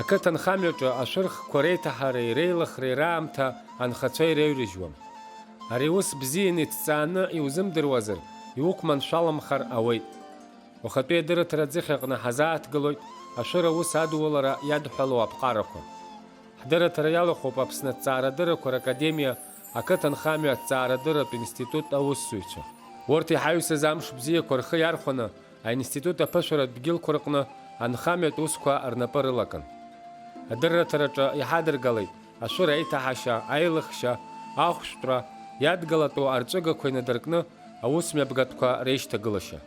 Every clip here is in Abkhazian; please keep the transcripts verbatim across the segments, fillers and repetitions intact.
Ақыҭанхамҩаҿы ашәырхқәа реиҭаҳареи реилыхреи раамҭа анхацәа иреиҩрыжьуам. Ари ус бзианы иҭҵааны иузымдыруазар, иуқәманшәаламхар ауеит. Уахатәи адырраҭара аӡыхь аҟны ҳазааҭгылоит ашәыр аус адулара иадҳәалоу аԥҟарақәа. Ҳдырраҭара иалахәуп Аԥсны аҭҵаарадыррақәа ракадемиа ақыҭанхамҩа аҭҵаарадырратә институт аусзуҩцәа. Урҭ иҳаҩсыз амш бзиақәа рхы иархәаны, аинститут аԥышәаратә дгьылқәа рҟны анхамҩатә усқәа рнапы рылакын. Адырраҭараҿы иҳадыргалеит ашәыр аиҭаҳашьа, аилыхшьа, ахәшәтәра, иадгылатәу арҵәыгақәа инадыркны аусмҩаԥгатәқәа реишьҭагылашьа.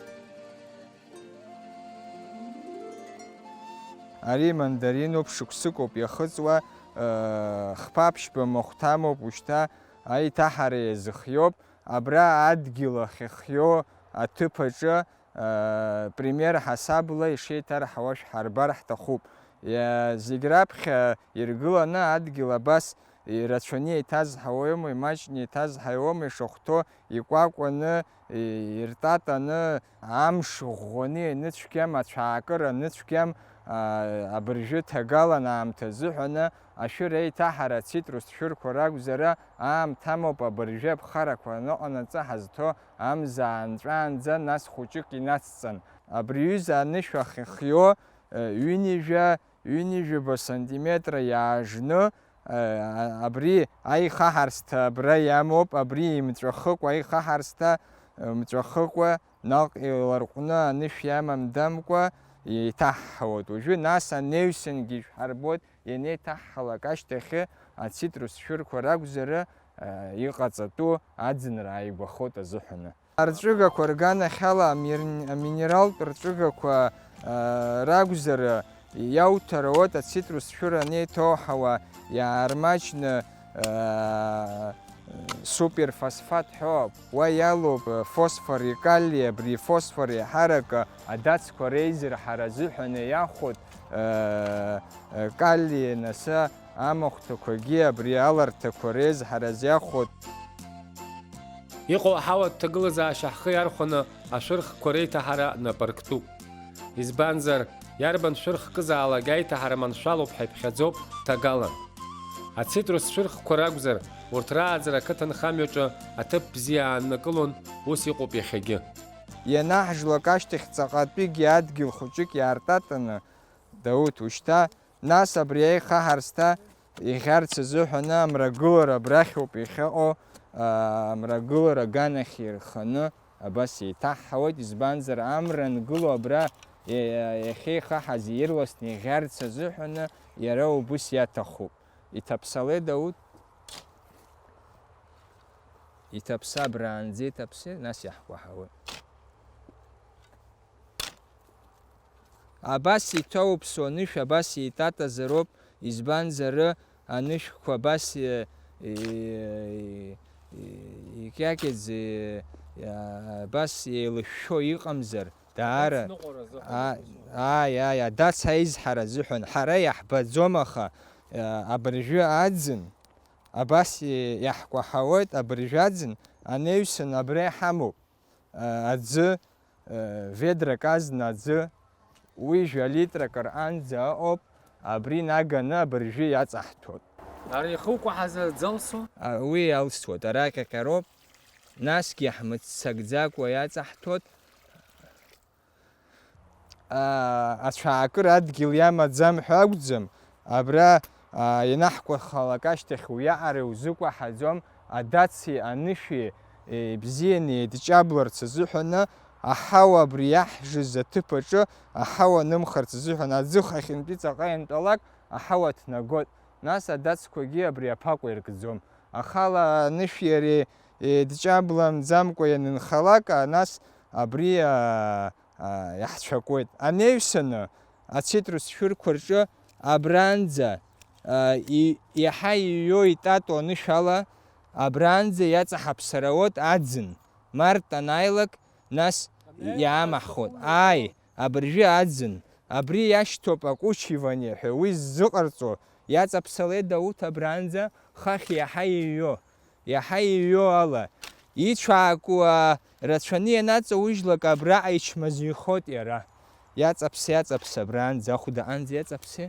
Ари мандариноуп, шықәсыкоуп иахыҵуа, э, хԥа-ԥшьба махә ҭамоуп ушьҭа, аиҭаҳара иазыхиоуп, абра адгьыл ахьыхиоу аҭыԥ аҿы, э, пример ҳасабла ишеиҭарҳауа шәҳарбар ҳҭахуп. Иа-, зегь раԥхьа иргыланы адгьыл абас ирацәаны еиҭазҳауоума, имаҷны еиҭазҳауоума, ишахәҭоу икәакәаны, и-, иртатаны, амш ӷәӷәаны ианыцәгьам, ацәаакыра аныцәгьам, а, абыржәы ҭагалан аамҭа азыҳәаны, ашәыр еиҭаҳара ацитрустә шәырқәа ракәзар, аамҭа амоуп абыржәы аԥхарақәа аныҟанаҵа ҳазҭо амза аанҵәаанӡа, нас хәыҷык инацҵан. Абри аҩыза анышә ахьыхиоу, э, ҩынҩажәа, ҩынҩажәаба сантиметра иаажны, э, абри аихаҳарсҭа абра иамоуп, абри имҵәахыкәа, аихаҳарсҭа, э, мҵәахыкәа, наҟ иларҟәны анышә иамамдамкәа еиҭаҳҳауеит. Уажәы нас анаҩсангьы ишәҳарбоит, ианеиҭаҳҳалак ашьҭахьы ацитрус шәырқәа ракәзар, э, иҟаҵатәу аӡынра ааигәахоит азыҳәаны. Арҵәыгақәа рганахьала амир-, аминералтә рҵәыгақәа, э, ракәзар, иауҭароуеит ацитрус шәыр анеиҭоуҳауа иаармаҷны, э, суперфосфат ҳәоуп. Уа иалоуп, э, фосфори калии, абри фосфор еиҳарак адацқәа реизырҳара азыҳәан иахәоит, э, э, калии, нас амахәҭақәагьы абри аларҭақәа реизҳара азиахәоит. Иҟоу аҳауа аҭагылазаашьа ҳхы иархәаны ашәырхқәа реиҭаҳара напы арктәуп. Избанзар, иарбан шәыр хкызаалак аиҭаҳара маншәалоуп ҳәа иԥхьаӡоуп ҭагалан. Ацитрус шәырхқәа ракәзар, урҭ рааӡара ақыҭанхамҩаҿы аҭыԥ бзиа ааннакылон, ус иҟоуп иахьагьы. Ианаҳжлак ашьҭахь ҵаҟатәигьы адгьыл хәыҷык иаартатаны, Дауҭ, ушьҭа, нас абри аихаҳарсҭа иӷьарц азыҳәаны амрагылара абрахьоуп иахьыҟоу, аа, амрагылара аганахь ирханы абас еиҭаҳҳауеит, избанзар, амра ангыло абра, е-, иахьеихаҳаз ирласны иӷьарц азыҳәаны иара убыс иаҭахуп. Иҭаԥсалеи, Дауҭ? Иҭаԥса, абраанӡа иҭаԥсеи, нас иаҳкәаҳауеит. Абас иҭоуп, сонышә абас еиҭатазароуп, избанзар, анышәқәа абас, е, е, е, икьакьаӡа, е, абас еилышәшәо иҟамзар, даара. Ацныҟәара азыҳәан А, иҟоу. Ааи, ааи, адац аизҳара азыҳәан. Ҳара иаҳбаӡом, аха, е, абыржәы аӡын, абас, е, иаҳкәаҳауеит, абыржәы аӡын, анаҩсан абра иҳамоуп. Аӡы, ведрак азна аӡы, уи жәа литрак рҟанӡа ыҟоуп, абри наганы абыржәы иаҵаҳҭәоит. Ара ихукәаҳаз аӡы алсу? А, уи алсуеит, ара ҟьаҟьароуп, насгьы ҳмыццакӡакәа иаҵаҳҭәоит. А, ацәаакыра адгьыл иамаӡам ҳәа акәӡам, абра, а, ианаҳкәахалак ашьҭахь уиаҟара иузыкәаҳаӡом, адаци анышәи, е, бзианы еидҷабларц азыҳәаны, аҳауа абри иаҳжыз аҭыԥ аҿы аҳауа нымхарц азыҳәан аӡы хахьынтәи ҵаҟа иантәалак аҳауа ҭнагоит, нас адацқәагьы абри аԥакәа иркӡом. Ахала анышәи иареи еидҷабламӡамкәа ианынхалак, а, нас абри, а, а, иаҳцәакуеит. Анаҩсаны ацитрус шәырқәа рҿы абранӡа, а, и-, иаҳа иҩо итатоу анышә ала, абранӡа иаҵаҳаԥсарауеит аӡын. Март анааилак, нас иаамаҳхоит. Ааи, абыржәы аӡын. Абри иашьҭоуп акучивание ҳәа уи ззыҟарҵо. Иаҵаԥсалеи, Дауҭ, абранӡа, хахь иаҳа иҩо. Иаҳа иҩо ала, ицәаакуа рацәаны ианаҵаужьлак абраҟа ичмазаҩхоит иара. Иаҵаԥс, иаҵаԥс абранӡа, ахәда аҟынӡа иаҵаԥси.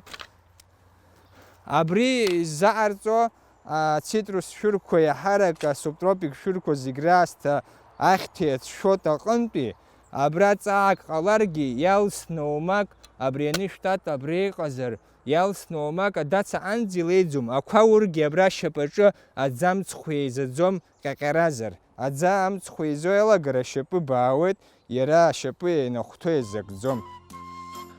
Абри иззаҟарҵо ацитрус шәырқәа, иаҳарак асубтропик шәырқәа зегь раасҭа ахьҭа иацәшәоит аҟынтәи, абра ҵаак ҟаларгьы, иалсны оумак, абри анышәтат абра иҟазар, иалсны оумак, адацаҟынӡа илеиӡом, ақәа ургьы абра ашьапаҿы аӡы амцхә еизаӡом, ҟьаҟьаразар. Аӡы амцхә еизо иалагар ашьапы баауеит, иара ашьапы еинахәҭо еизакӡом.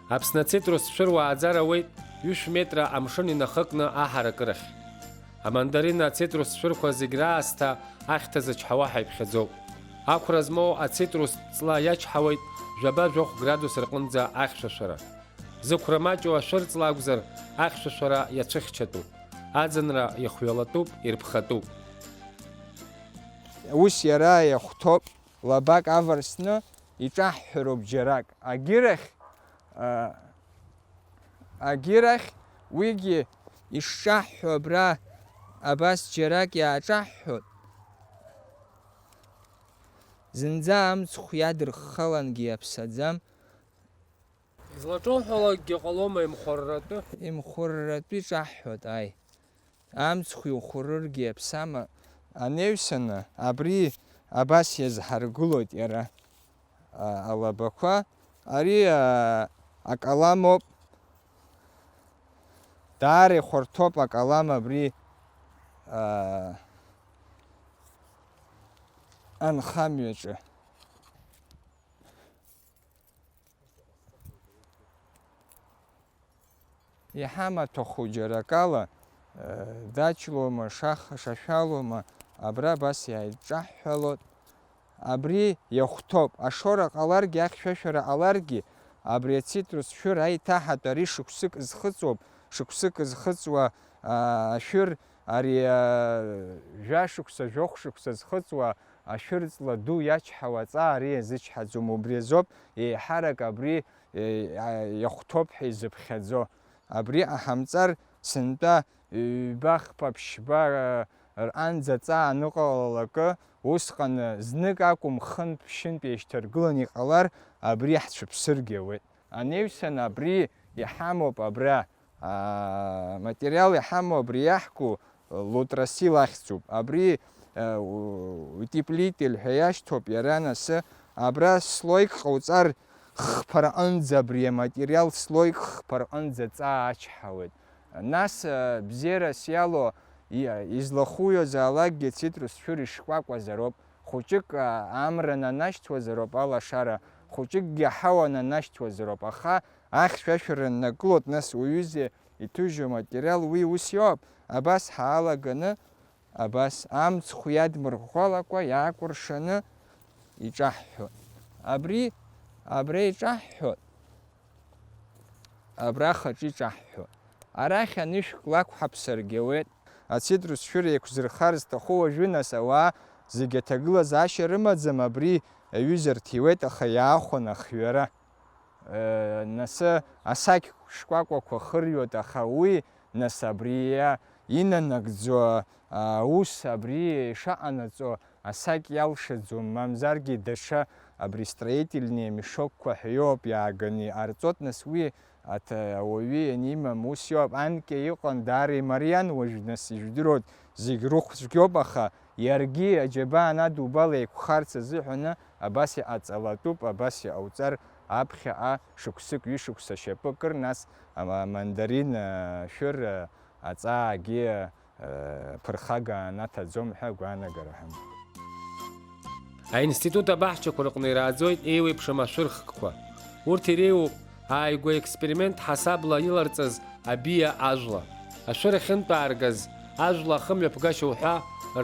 Аԥсны ацитрус шәыруааӡар ауеит, ҩышә метра амшын инахыкны аҳаракырахь. Амандарина ацитрус шәырқәа зегь раасҭа ахьҭа зычҳауа ҳәа иԥхьаӡоуп. Ақәра змоу ацитрус ҵла иачҳауеит жәаба-жәохә градус рҟынӡа ахьшәашәара. Зықәра маҷу ашәыр ҵла акәзар, ахьшәашәара иацәыхьчатәуп, аӡынра ихҩалатәуп, ирԥхатәуп. Ус иара иахәҭоуп, лабак аварсны иҿаҳҳәароуп џьарак. Агьырахь, а, агьырахь уигьы ишҿаҳҳәо абра абас џьарак иааҿаҳҳәоит. Зынӡа амцхә иадырххалангьы иаԥсаӡам. Излаҿоуҳәалакгьы ҟалома имхәырратәы? Имхәырратәы иҿаҳҳәоит, аи. Амцхә иухәырыргьы иаԥсама? Анеҩсаны, абри абас иазҳаргылоит иара, а, алабақәа. Ари, а, акалам ауп. Даара ихәарҭоуп акалам абри, а, анхамҩаҿы. Иҳамаҭәахәу џьара акала, э, дачлома, шаха-, шашәалома, абра абас иааиҿаҳҳәалоит. Абри иахәҭоуп. Ашора ҟаларгьы, ахьшәашәара ҟаларгьы, абри ацитрус шәыр аиҭаҳатә ари шықәсык зхыҵуоуп, шықәсык зхыҵуа, а, ашәыр, ари, а, жәашықәса, жәохә шықәса зхыҵуа ашәыр ҵла ду иачҳауа аҵаа ари иазычҳаӡом. Убри азоуп еиҳарак абри, е, а, иахәҭоуп ҳәа изыԥхьаӡо. Абри ҟаҳамҵар, сынтәа ҩба-хԥа-ԥшьба, а, рҟанӡа аҵаа аныҟалалакы, усҟан знык акәым, хынтә-ԥшьынтә еишьҭаргыланы иҟалар, абри ҳцәыԥсыргьы ауеит. Анеҩсан абри иҳамоуп абра. Аа, материал иҳамоу абри иаҳку, э, лотрасил ахьӡуп. Абри, э, у-, утеплитель ҳәа иашьҭоуп иара, нас абра слоик ҟауҵар хԥа рҟынӡа, абри аматериал слоик хԥа рҟынӡа ҵаа ачҳауеит. Нас, э, бзиарас иалоу и-, излахуҩозаалакгьы цитрус шәыр ишкәакәазароуп. Хәыҷык, а, амра нанашьҭуазароуп алашара, хәыҷыкгьы аҳауа нанашьҭуазароуп, аха ахьшәашәара ннакылоит, нас уҩыза иҭыжьу аматериал уи ус иоуп, абас ҳаалаганы, абас амцхә иадмырӷәӷәалакәа иаакәыршаны иҿаҳҳәоит. Абри, абра иҿаҳҳәоит. Абрахаҿ иҿаҳҳәо. Арахь анышәк лакәҳаԥсаргьы ауеит. Ацитрус шәыр еиқәзырхар зҭаху уажәы, нас, ауаа зегьы аҭагылазаашьа рымаӡам, абри аҩыза рҭиуеит, аха иаахәон ахҩара. Э, нас асақь шкәакәақәа хырҩоит, аха уи, нас, абри иа-, инанагӡо аус абри ишаҟанаҵо асакь иалшаӡом, мамзаргьы даҽа абри строительные мешокқәа ҳәа иоуп иааганы иҟарҵоит, нас уи аҭ-, ауаҩы ианимам ус иоуп, анкьа иҟан даара имариан, уажә нас ижәдыруеит, зегь рыхә цәгьоуп, аха иаргьы аџьабаа анадубала еиқәхарц азыҳәаны абас иҟаҵалатәуп, абас иҟауҵар аԥхьаҟа шықәсык ҩышықәса шьапы кыр, нас ама-, амандарин, а, шәыр, а, аҵаагьы ԥырхага анаҭаӡом ҳәа агәаанагара ҳамоуп. Аинститут абаҳчақәа рҟны ирааӡоит еиуеиԥшым ашәырхкқәа. Урҭ иреиуоуп ааигәа експеримент ҳасабла иларҵаз абиа ажәла. Ашәыр ахьынтәааргаз, ажәла ахымҩаԥгашьа уҳәа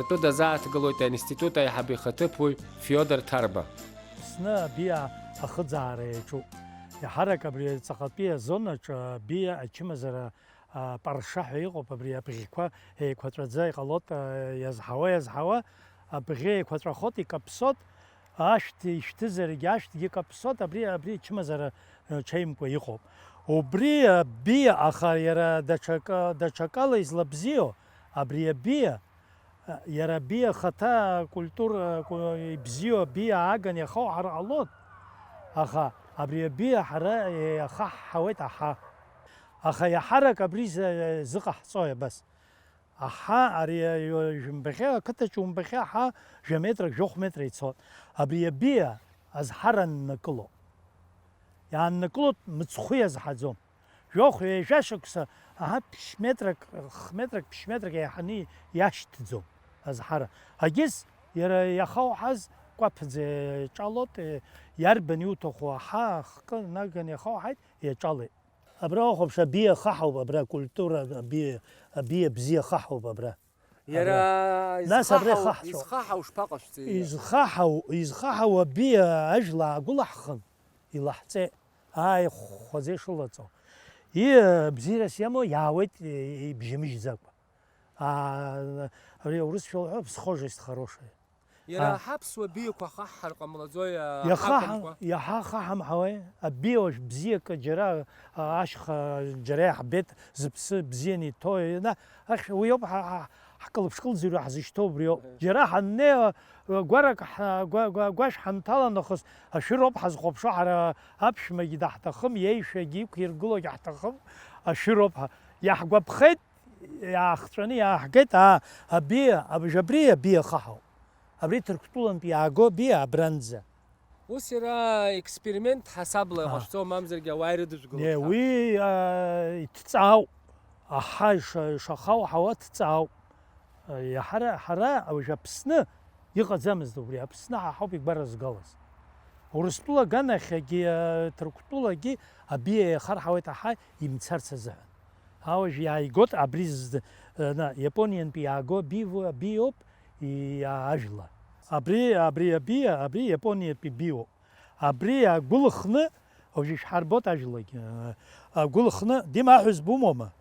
ртәы дазааҭгылоит аинститут аиҳабы ихаҭыԥуаҩ Фиодор Ҭарба. Аԥсны абиа ахыӡаара иаҿуп. Иаҳарак абри ҵаҟатәи азонаҿы абиа ачымазара а, парша ҳәа иҟоуп, абри абӷьқәа еиқәаҵәаӡа иҟалоит, а, иазҳауа, иазҳауа, абӷьы еиқәаҵәахоит, икаԥсоит, ашәҭ ишәҭызаргьы, ашәҭгьы каԥсоит, абри, абри чымазара, а, ҽеимкәа иҟоуп. Убри абиа, аха иара даҽакы, даҽакала излабзиоу, абри абиа, а, иара абиа ахаҭа акультура, ку-, ибзиоу абиа ааган иахауҳар ҟалоит, аха абри абиа ҳара иахаҳҳауеит аҳа. Аха иаҳарак абри зы-, зыҟаҳҵои абас? Аҳа, ари, аҩ-, жәымбахьы, ақыҭаҿы умбахьы аҳа жәа метрак, жәохә метра ицот. Абри абиа азҳара аннакыло. Иааннакылоит, мыцхәы иазҳаӡом. Жәохә ҩажәа шықәса, аҳа, ԥшь метрак, х-, метрак, ԥшь метрак еиҳаны иашьҭӡом азҳара. Агьыс, иара иахауҳаз кәаԥӡа иаҿалоит, е, иарбан иуҭаху аҳа ахкы наганы иахауҳаит, иаҿалеит. Абра уахәаԥш, абиа хаҳауп, абра акультура, абиа, абиа бзиа хаҳауп абра. Иара Абра. Нас абра изхаҳау, ихаҳҵәо. Изхаҳау шԥаҟашәҵеи? Изхаҳау, изхаҳау абиа ажәла аагәылаҳхын, илаҳҵеит, ааихәхәаӡа ишылаҵо. И, бзиарас иамоу иаауеит, и-, ибжьамыжьӡакәа. Аа, ари аурысшәа уҳәо, схожесть хорошая. Иара А. ҳаԥсуа биақәа хаҳҳар ҟамлаӡои, а, Иаха ҳакәымкәа? Иаҳа хаҳамҳауеи? Абиа уажә бзиак џьара, а, ашьха џьара иаҳбеит, зыԥсы бзианы иҭоу, на, ахь, уи ауп ҳа, ҳа, ҳкылԥш-кылӡырҩ ҳзышьҭоу убриоуп. Мгм. Џьара ҳаннеи, а, гәарак ҳа, гәа-, гәа-, гәашә ҳанҭала нахыс, ашәыроуп ҳазхәаԥшуа, ҳара аԥшәмагьы даҳҭахым, иеишәагьы иқәиргылогьы ҳҭахым, ашәыроуп ҳа. Иаҳгәаԥхеит, иаахҵәаны иааҳгеит, аа, абиа, аб-, абри абиа хаҳауп. Абри Ҭырқәтәылантә иааго абиа абранӡа. Ус иара експеримент ҳасабла Аа. Иҟашәҵо, мамзаргьы ауаа ирыдыжәгылоит Не, ҳәа. Уи, аа, иҭҵаауп. Аҳа иша-, ишахауҳауа ҭҵаауп. Иаҳара-, ҳара уажә Аԥсны иҟаӡамызт убри, Аԥсны ҳа ҳауп игәаразгалаз. Урыстәыла аганахьагьы, Ҭырқәтәылагьы абиа иахарҳауеит аҳа имцарц азыҳәан. Ауажә иааигот абри зд-, на, Иапониантәи иааго абиоу-, абиоуп, и-, ажәла. Абри, абри абиа, абри Иапониатәи биоуп. Абри агәылхны, уажә ишәҳарбот ажәлагьы, а, агәылхны, Дима аҳәызба умоума?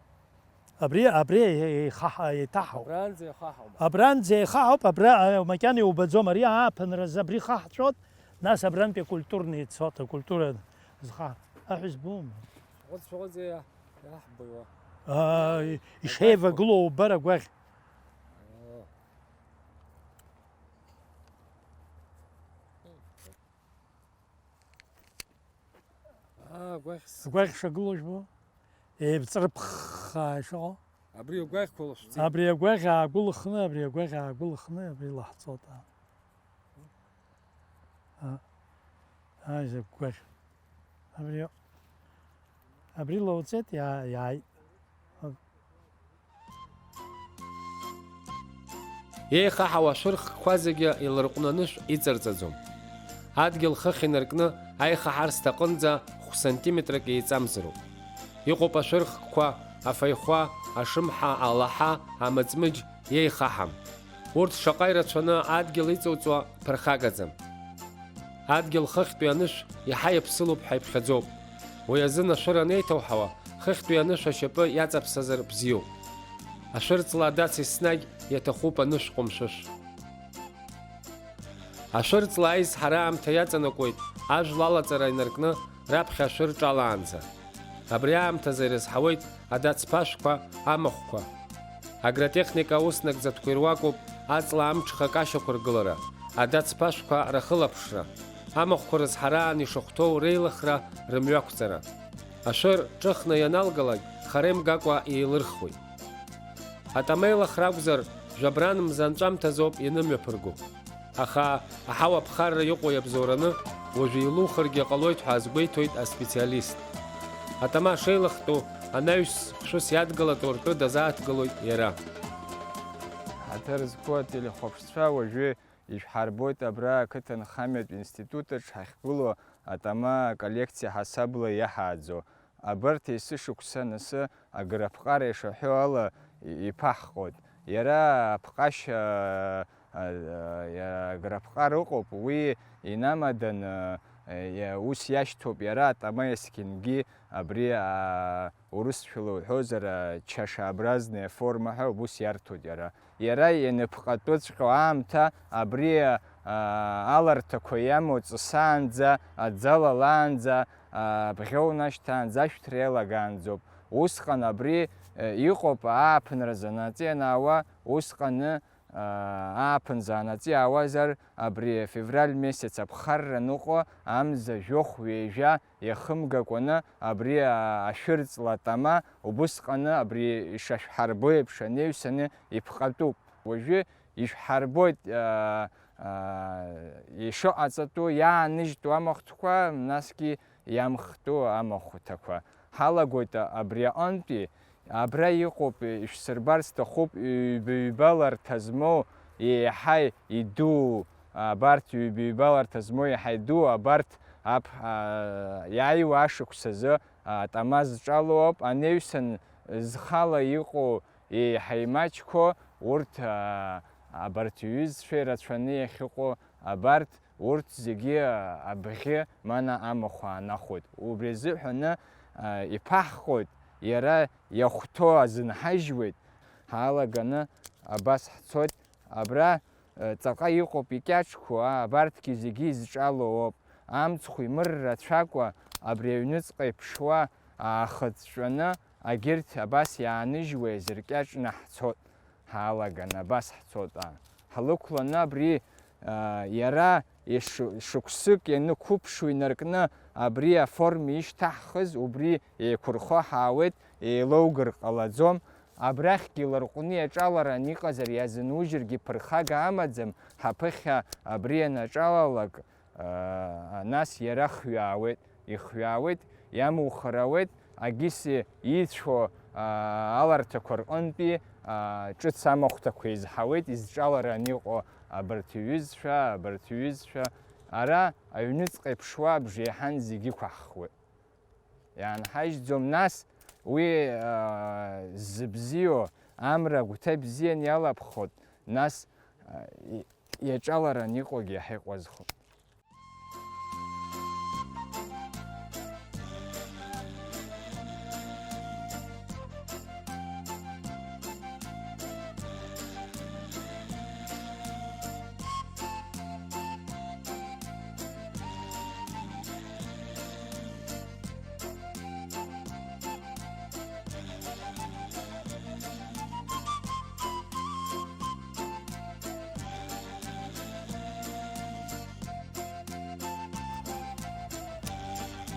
Абри, абри еихаҳа-, еиҭаҳауп. Абранӡа еихаҳаума? Абранӡа еихаҳауп, абра, а, макьана иубаӡом, ари ааԥынразы абри хаҳҵәот, нас абрантәи акультурный цот, акультура зха-, аҳәызба умоума? Ҟәыҵ-ҟәыҵ иа-, иаҳбаҩуа. Аа, и-, ишеивагылоу убар агәаӷь. Аа. Аа, агәаӷь с- Агәаӷь шагылоу жәбо? Еивҵырԥххаа ишыҟоу? Абри агәаӷьқәа лашәҵеит. Абри агәаӷь аагәылхны, абри агәаӷь аагәылхны, абри лаҳҵоит, аа. Аа. Ааи, закә гәаӷь. Абри, абри лоуҵеит, иаа-, иааит. Еихаҳауа ашәырхқәа зегьы иларҟәны анышә иҵарҵаӡом. Адгьыл хыхь инаркны аихаҳарсҭа аҟынӡа хә-сантиметрак еиҵамзароуп. Иҟоуп ашәырхқәа, афаҩхәа, ашымҳа, алаҳа, амыҵмыџь, иеихаҳам. Урҭ шаҟа ирацәаны адгьыл иҵоуҵо ԥырхагаӡам. Адгьыл хыхьтәи анышә иаҳа иаԥсылоуп ҳәа иԥхьаӡоуп. Уи азын ашәыр анеиҭауҳауа, хыхьтәи анышә ашьапы иаҵаԥсазар бзиоуп. Ашәырҵла адац еснагь иаҭахуп анышә ҟәымшәышә. Ашәырҵла аизҳара аамҭа иаҵанакуеит ажәла алаҵара инаркны раԥхьа ашәыр ҿалаанӡа. Абри аамҭазы ирызҳауеит адацԥашәқәа, амахәқәа. Агротехника аус нагӡатәқәа ируакуп аҵла амҽха кашьақәа ргылара, адацԥашәқәа рахылаԥшра, амахәқәа рызҳараан ишахәҭоу реилыхра, рымҩақәҵара. Ашәыр ҿыхны ианалгалак, хара имгакәа еилырхуеит. Атама еилыхра акәзар, жәабран мза анҵәамҭазоуп ианымҩаԥырго. Аха аҳауа ԥхарра иҟоу иабзоураны, уажәы илухыргьы ҟалоит ҳәа азгәеиҭоит аспециалист. Атама шеилыхтәу анаҩс хәшәыс иадгылатәу ртәы дазааҭгылоит иара. Ҳаҭыр зқәу ателехәаԥшцәа, уажәы ишәҳарбоит абра ақыҭанхамҩатә институт аҿы ҳахьгылоу атама аколлекциа ҳасабла иаҳааӡо. Абарҭ есышықәса анысы аграпҟара ишаҳәо ала и-, иԥаҳҟоит. Иара аԥҟашьа, а, а, иара аграпҟара ыҟоуп, уи инамаданы, а, иа-, ус иашьҭоуп иара атама есқьынгьы абри, а, урысшәала уҳәозар, а, чашеобразная форма ҳәа ус иарҭоит иара. Иара ианыԥҟатәыҵәҟьоу аамҭа абри, аа, аларҭақәа иамоу ҵысаанӡа, аӡы алалаанӡа, аа, абӷьы унашьҭаанӡа ашәҭра иалагаанӡоуп. Усҟан абри, э, иҟоуп ааԥынра занаҵы ианаауа, усҟаны, ааԥынҵа анаҵы иаауазар, абри февраль месяц аԥхарра ныҟәо, амза жәохә ҩажәа иахымгакәаны, абри, а, ашәырҵла атама убысҟаны абри ишашәҳарбо еиԥш анаҩсаны иԥҟатәуп. Уажәы ишәҳарбоит, а, а, ишыҟаҵатәу, иааныжьтәу амахәҭқәа, насгьы иамхтәу амахәҭақәа. Ҳалагоит абри аҟынтәи, абра иҟоуп, ишәсырбар сҭахуп, ҩба-ҩбаларҭа змоу, еиҳа идуу, абарҭ ҩба-ҩбаларҭа змоу еиҳа идуу, абарҭ аԥ-, а, иааиуа ашықәсазы, а, атама зҿало ауп, анаҩсан зхала иҟоу еиҳа имаҷқәоу, урҭ, а, абарҭ иҩызцәа ирацәаны иахьыҟоу, абарҭ, урҭ зегьы, а, абӷьы, мана амахә аанахәоит. Убри азыҳәаны, а, иԥаҳҟоит, иара иахәҭоу азынҳажьуеит. Ҳаалаганы абас ҳцоит. Абра, а, ҵаҟа иҟоуп икьаҿқәоу, а, абарҭгьы зегьы изҿалоу ауп. Амцхә имыр рацәакәа, абри аҩныҵҟа иԥшуа аахыҵәҵәаны, агьырҭ абас иааныжьуа еизыркьаҿны ҳцоит. Ҳаалаган, абас ҳцоит, а, ҳлықәланы абри, а, иара еш-, шықәсык ианықәыԥшу инаркны абри аформа ишьҭаҳхыз, убри еиқәырхо ҳаауеит, еилоугар ҟалаӡом. Абрахьгьы ларҟәны иаҿаларан иҟазар иазынужьыргьы ԥырхага амаӡам, ҳаԥыхьа абри ианаҿалалак, аа, нас иара хҩаауеит, ихҩаауеит, иамухыр ауеит, Агиси ицәо, аа, аларҭақәа рҟынтәи, аа, ҿыц амахәҭақәа изҳауеит, изҿаларан иҟоу абарҭ иҩызцәа, абарҭ иҩызцәа. Ара аҩныҵҟа иԥшуа абжеиҳан зегьы ықәаҳхуеит. Иаанҳажьӡом, нас уи, аа, зыбзиоу амра агәҭа ибзиан иалаԥхот, нас, аа, и-, иаҿаларан иҟоугьы иаҳа иҟәазхот.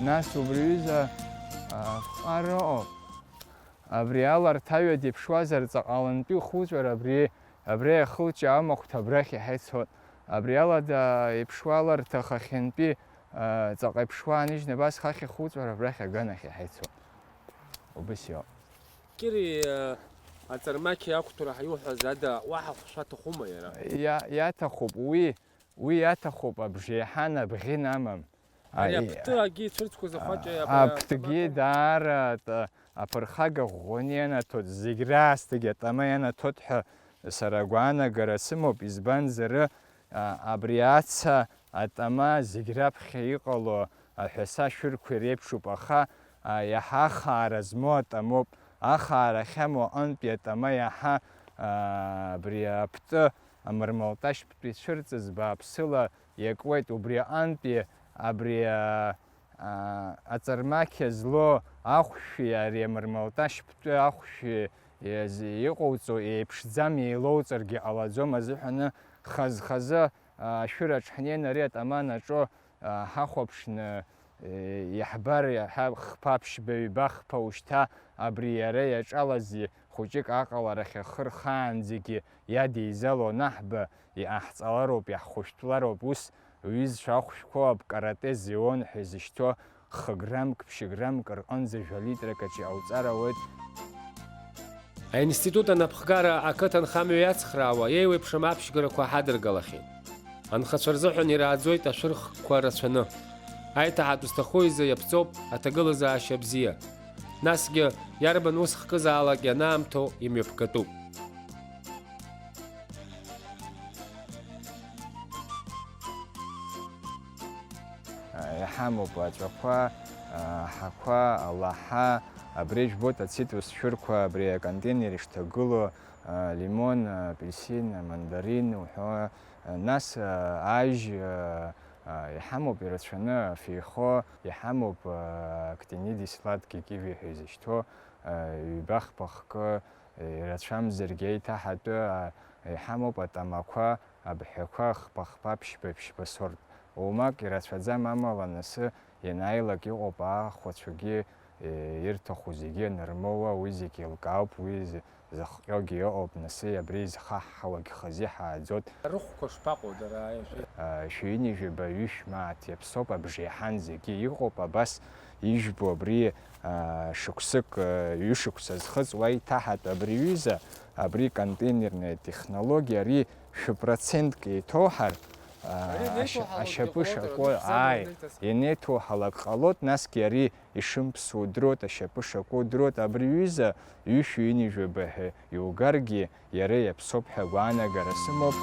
Нас убри аҩыза, а, фҟар ыҟоуп. Абри аларҭаҩы диԥшуазар, ҵаҟа алантәи ихуҵәар, абри, абри ахылҷаа амахәҭа абрахь иаҳа ицот. Абри алада иԥшуа аларҭа хахьынтәи, а, ҵаҟа иԥшуа ааныжьны абас хахь ихуҵәар, абрахь аганахь иаҳа ицот. Убыс иоуп. Кири, а, аҵармақьи ақәҭәара ҳәа иуҳәаз ада уаҳа хәшәа аҭахума иара? Иа-, иаҭахуп, уи, уи иаҭахуп, абжеиҳан абӷьы намам. Ари А, и-, аԥҭы агьи ицәырҵқәаз ахәаҷа а, абри аԥҭгьы атамада? Даара ат-, аԥырхага ӷәӷәаны ианаҭоит, зегь раасҭагь атама ианаҭоит ҳәа сара агәаанагара сымоуп, избанзар, а, абри аца атама зегь раԥхьа иҟало аҳәаса шәырқәа иреиԥшуп, аха, а, иаҳа ахаара змоу атамоуп. Ахаара ахьамоу аҟынтәи атама иаҳа, а, абри аптәы амырмалташьптәи цәырҵыз бааԥсыла иакуеит, убри аҟынтәи абри, а, а, аҵармақьа злоу ахәшәи ари амырмалташьптәи ахәшәи иаз-, иҟоуҵо еиԥшӡам, еилоуҵаргьы ҟалаӡом азыҳәаны хаз-хазы, а, ашәыраҿ ҳнеины ари атама анаҿо, а, ҳахәаԥшны, э, иаҳбар, иаҳа хԥа ԥшьба ҩба хԥа ушьҭа абри иара иаҿалази хәыҷык аҟаларахь ахы рхаанӡагьы иадеизало анаҳба, иҟаҳҵалароуп, иаҳхәышәтәлароуп, ус уҩызцәа ахәшәқәоу апкарате зеон ҳәа изышьҭоу хы граммк, ԥшьы граммк рҟынӡа жәа литрак аҿы иҟауҵар ауеит. Аинститут анапхгара ақыҭанхамҩа иацхраауа еиуеиԥшым аԥшьгарақәа ҳадыргалахьеит. Анхацәа рзыҳәан ирааӡоит ашәырхқәа рацәаны. Аиҭаҳатә зҭаху изы иаԥҵоуп аҭагылазаашьа бзиа. Насгьы, иарбан ус хкызаалак ианаамҭоу имҩаԥгатәуп. Иҳамоуп аҵәақәа, аҳақәа, алаҳа, абри жәбоит ацитрус шәырқәа, абри аконтейнер ишҭагылоу, лимон, апельсин, амандарин уҳәа, нас ажь, иҳамоуп ирацәаны афеихо, иҳамоуп актинидис сладкий киви ҳәа изышьҭоу, ҩба-хԥа хкы, ирацәамзаргьы еиҭаҳатәы, а, Иҳамоуп атамақәа, абҳәақәа хԥа-хԥа, ԥшьба-ԥшьба сорт. Уамак ирацәаӡам, амала насы ианааилак иҟоуп аахәацәагьы, ирҭаху зегьы анырмоуа, уи зегьы еилкаауп, уи зыхҟьогьы ыҟоуп, насы абри изхаҳҳауагь хазы иҳааӡоит. Рыхәқәа шԥаҟоу дара, аиашәа? Шәҩынҩажәаба ҩышә мааҭ иаԥсоуп, абжеиҳан зегьы иҟоуп, абас ижәбо абри, шықәсык, ҩышықәса зхыҵуа иҭаҳатә абри ҩыза, абри контейнерная технологиа, ари шәы процентк еиҭоуҳар, ашьапы шакәу, ааи, ианеиҭоуҳалак ҟалоит, насгьы ари ишымԥсу удыруеит, ашьапы шакәу удыруеит, абри ҩыза ҩышәи ҩынҩажәаба ҳәа иугаргьы, иара иаԥсоуп ҳәа агәаанагара сымоуп.